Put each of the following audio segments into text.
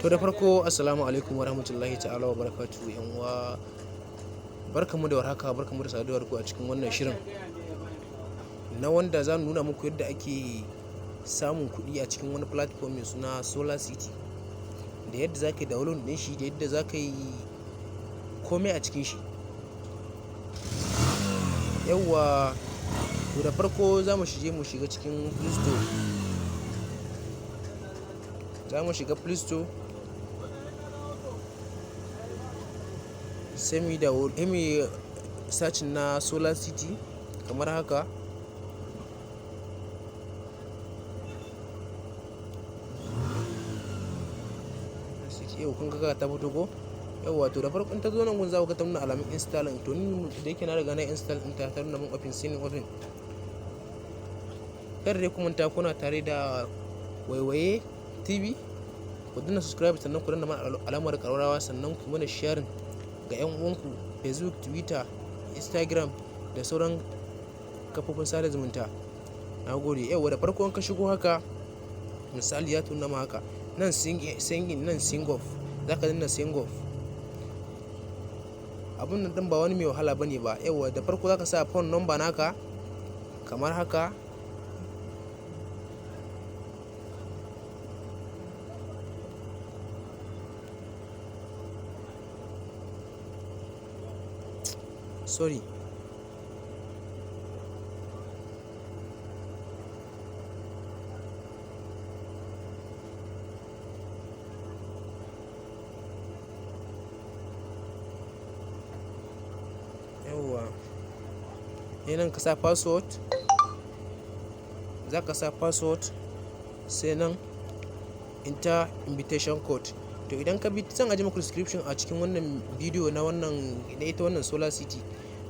To, da farko, assalamu alaikum warahmatullahi ta'ala wa barakatuhu. Yan uwa, barkamu da warhaka, barkamu da saduwa da ku a cikin wannan shirin na wanda za mu nuna muku yadda ake samun kuɗi a cikin wani platform mai suna Solar City, da yadda za ka yi download ɗin shi, da yadda za ka yi komai a cikin shi. Yawwa, to da farko za mu shige mu shiga cikin Play Store. Za mu shiga Play Store, sai mu yi da mu yi searching na Solar City kamar haka. Yau kun ga ta fito ko? Yawwa, to da farko in ta zo nan gun, za ku ga ta nuna alamun installing. To ni da yake na riga na install ɗin ta, ta nuna mun open, sai in open. Kada dai ku manta, kuna tare da Waiwaye TV. Ku danna subscribe, sannan ku danna mana alamar ƙararrawa, sannan ku mana sharing ga 'yan uwanku, Facebook, Twitter, Instagram da sauran kafofin sada zumunta. Na gode. Yawwa, da farko in ka shigo haka, misali ya nuna ma haka nan, sign in nan, sign up, za ka danna sign up. Abun nan ɗin ba wani mai wahala bane ba. Yawwa, da farko za ka sa phone number naka kamar haka. Sorry. Yawwa. Sai nan ka sa password. Za ka sa password, sai nan enter invitation code. To idan ka bi, zan ajiye muku description a cikin wannan bidiyo na wannan na ita wannan Solar City.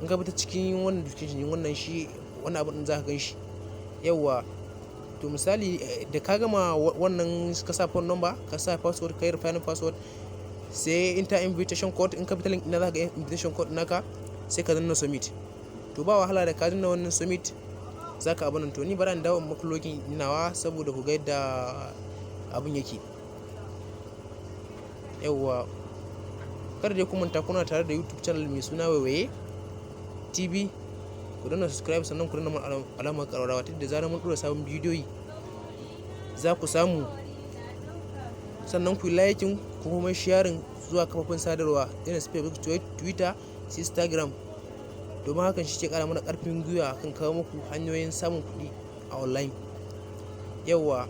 In ka bi ta cikin wannan description din wannan shi, wannan abun ɗin za ka gan shi. Yawwa. To misali, da ka gama wannan, ka sa phone number, ka sa password, ka yi refining password, sai enter invitation code. In ka bi ta link ɗin, za ka ga invitation code naka, sai ka danna submit. To ba wahala, da ka danna wannan submit za ka abun nan. To ni bari in dawo in muku login nawa saboda ku ga yadda abun yake. Yawwa. Kada dai ku manta, kuna tare da YouTube channel mai suna Waiwaye TV. Ku danna subscribe, sannan ku danna mana alamar ƙararrawa, ta yadda zarar mun ɗora sabon bidiyoyi za ku samu. Sannan ku yi liking, ku kuma sharing zuwa kafofin sadarwa irin su Facebook, Twitter, Instagram. Domin hakan shi ke ƙara mana ƙarfin gwiwa kan kawo muku hanyoyin samun kuɗi a online. Yawwa.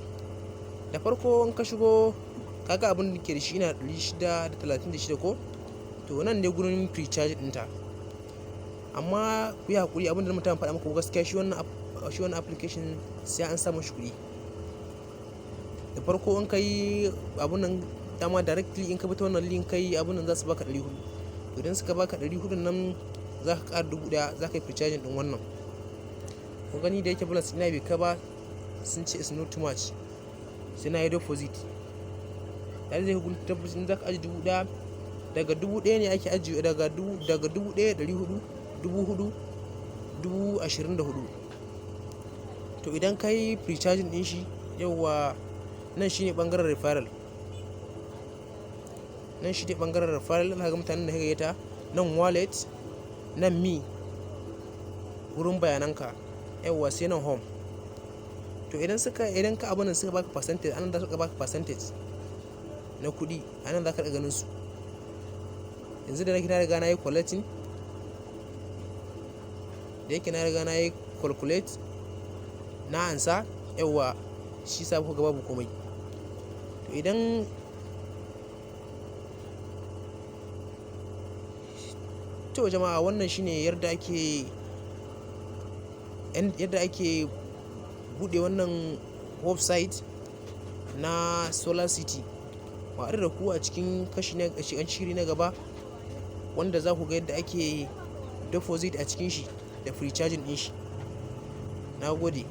Da farko in ka shigo, ka ga abin da ke da shi yana 636 ko? To nan ne gurin precharge ɗinta. Amma ku yi haƙuri, abin da na faɗa muku gaskiya, shi wannan application sai an sa mashi kuɗi. Da farko in ka yi abun nan dama, directly in ka bi ta wannan link ka yi abun nan, za su baka 400. Idan suka baka 400 nan, za ka ƙara 1000, za ka yi precharging ɗin wannan. Kun gani, da yake balance ina bai kai ba, sun ce it's not too much. Sai na yi deposit. Yanzu zai gurin deposit, in za ka ajiye 1000, daga 1000 ne ake ajiye, daga 1400, 4000, 24,000. To idan ka yi precharging ɗin shi, yauwa, nan shine ɓangaren referral. Nan shi ne ɓangaren referral, za ka ga mutanen da ka gayyata. Nan wallet, nan me wurin bayanan ka. Yauwa, sai nan home. To idan ka abun nan, suka baka percentage, anan za su baka percentage na kuɗi, anan za ka riƙa ganin su. Yanzu da nake na riga na yi collecting, da yake na riga na yi calculate, na ansa, yauwa, shi sa kuka ga babu komai. To idan to jama'a, wannan shine yadda ake buɗe wannan website na Solar City. Mu haɗu da ku a cikin kashi na shiri na gaba, wanda za ku ga yadda ake deposit a cikin shi da precharging ɗin shi. Na gode.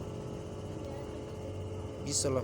Bisalam.